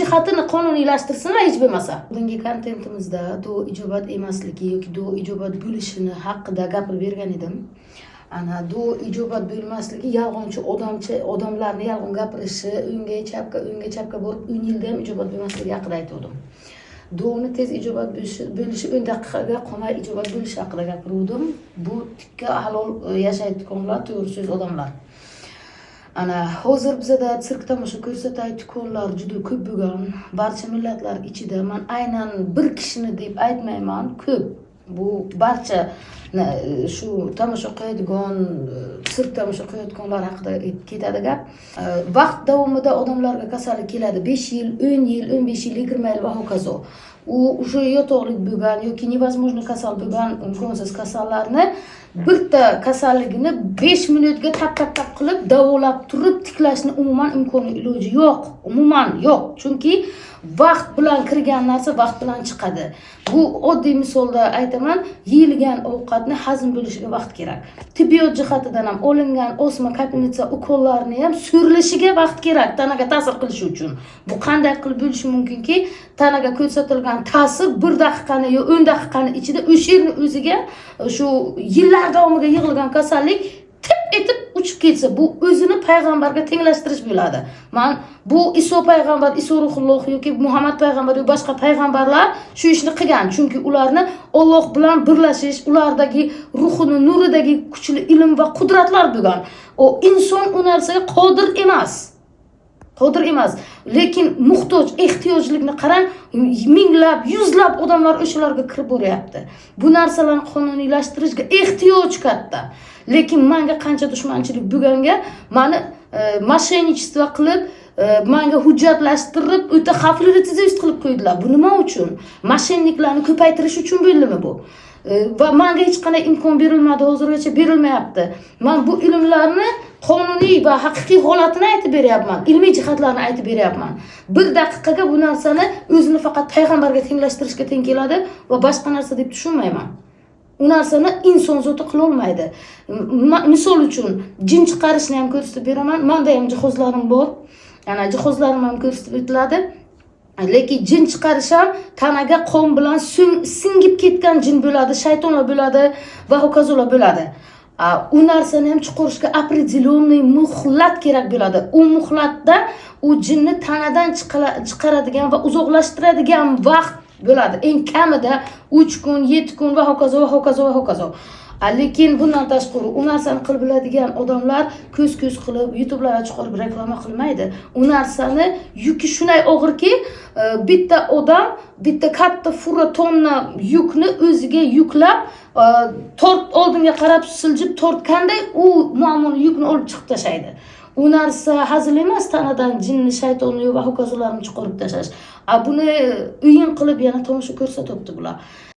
jihatini qonuniylashtirsinlar hech bo'lmasa. Bugungi kontentimizda duo ijobat emasligi yoki duo ijobat bo'lishini haqida gapirib bergan edim. Ana duo ijobat bo'lmasligi yolg'onchi odamcha odamlarni yolg'on gapirishi, o'ngga chapga, o'ngga chapga borib 10 yilda ham ijobat bo'lmasligi haqida aytgandim. Duoni tez ijobat bo'lishi 10 daqiqaga qolmay ijobat bo'lishi haqida gapiruvdim. Bu tikka halol yashaydiganlar, to'g'ri so'z odamlar. Ana hozir bizada sirk tomosha ko'rsatayotganlar juda ko'p bo'lgan. Barcha millatlar ichida man aynan bir kishini deb aytmayman, ko'p. Bu barcha shu tomosha qiladigan, sirk tomosha qilayotganlar haqida ketadi gap. Vaqt davomida odamlarga kasallik keladi. 5 yil, 10 yil, 15 yil, 20 yil va hokazo. U o'sha yotoqlik bo'lgan yoki невозможно kasal bo'lgan imkonsiz kasallarni bitta kasalligini 5 minutga tap tap tap qilib davolab turib tiklashni umuman imkoni, iloji yo'q, umuman yo'q. Chunki vaqt bilan kirgan narsa vaqt bilan chiqadi. Bu oddiy misolda aytaman, yeyilgan ovqatni hazm bo'lishiga vaqt kerak. Tibbiyot jihatidan ham olingan osma, капельница, ukollarni ham so'rilishiga vaqt kerak tanaga ta'sir qilishi uchun. Bu qanday qilib bo'lishi mumkinki, tanaga ko'rsatilgan ta'sir 1 daqiqani yo 10 daqiqani ichida o'sha yerni o'ziga shu yillar davomida yig'ilgan kasallik tip etib uchib ketsa, bu o'zini payg'ambarga tenglashtirish bo'ladi. Man bu Iso payg'ambar, Iso ruhulloh yoki Muhammad payg'ambar yoki boshqa payg'ambarlar shu ishni qilgan, chunki ularni Alloh bilan birlashish, ulardagi ruhini nuridagi kuchli ilm va qudratlar bo'lgan. U inson u narsaga qodir emas. Qodir emas, lekin muhtoj, ehtiyojlikni qarang, minglab, yuzlab odamlar o'shalarga kirib boryapti. Bu narsalarni qonuniylashtirishga ehtiyoj katta. Lekin manga qancha dushmanchilik bo'lganga, mani мошенничество qilib, manga hujjatlashtirib, o'ta xavfli retsidivist qilib qo'ydilar. Bu nima uchun? Мошенник larni ko'paytirish uchun bo'ldimi bu? Va manga hech qanday imkon berilmadi, hozirgacha berilmayapti. Man bu ilmlarni qonuniy va haqiqiy holatini aytib beryapman, ilmiy jihatlarini aytib beryapman. Bir daqiqaga bu narsani o'zini faqat payg'ambarga tenglashtirishga teng keladi va boshqa narsa deb tushunmayman. U narsani inson zoti qilolmaydi. Misol uchun jin chiqarishni ham ko'rsatib beraman. Menda ham jihozlarim bor. Ana jihozlarim ham ko'rsatib o'tiladi. Lekin jin chiqarish ham tanaga qon bilan singib ketgan jin bo'ladi, shaytonlar bo'ladi va hokazolar bo'ladi. U narsani ham chiqarishga определенный muhlat kerak bo'ladi. U muhlatda u jinni tanadan chiqaradigan va uzoqlashtiradigan vaqt bo'ladi. Eng kamida 3 kun, 7 kun va hokazo va hokazo va hokazo. Lekin bundan tashqari u narsani qilib biladigan odamlar ko'z-ko'z qilib YouTube'larga chiqarib reklama qilmaydi. U narsani yuki shunday og'irki, bitta odam bitta katta fura tonna yukni o'ziga yuklab, tort oldinga qarab siljib tortganday u muammoni yukni olib chiqib tashlaydi. U narsa hazil emas, tanadan jinni, shaytonni va hokazolarni chiqarib tashlash. Buni o'yin qilib yana tomosha ko'rsatyapti bular.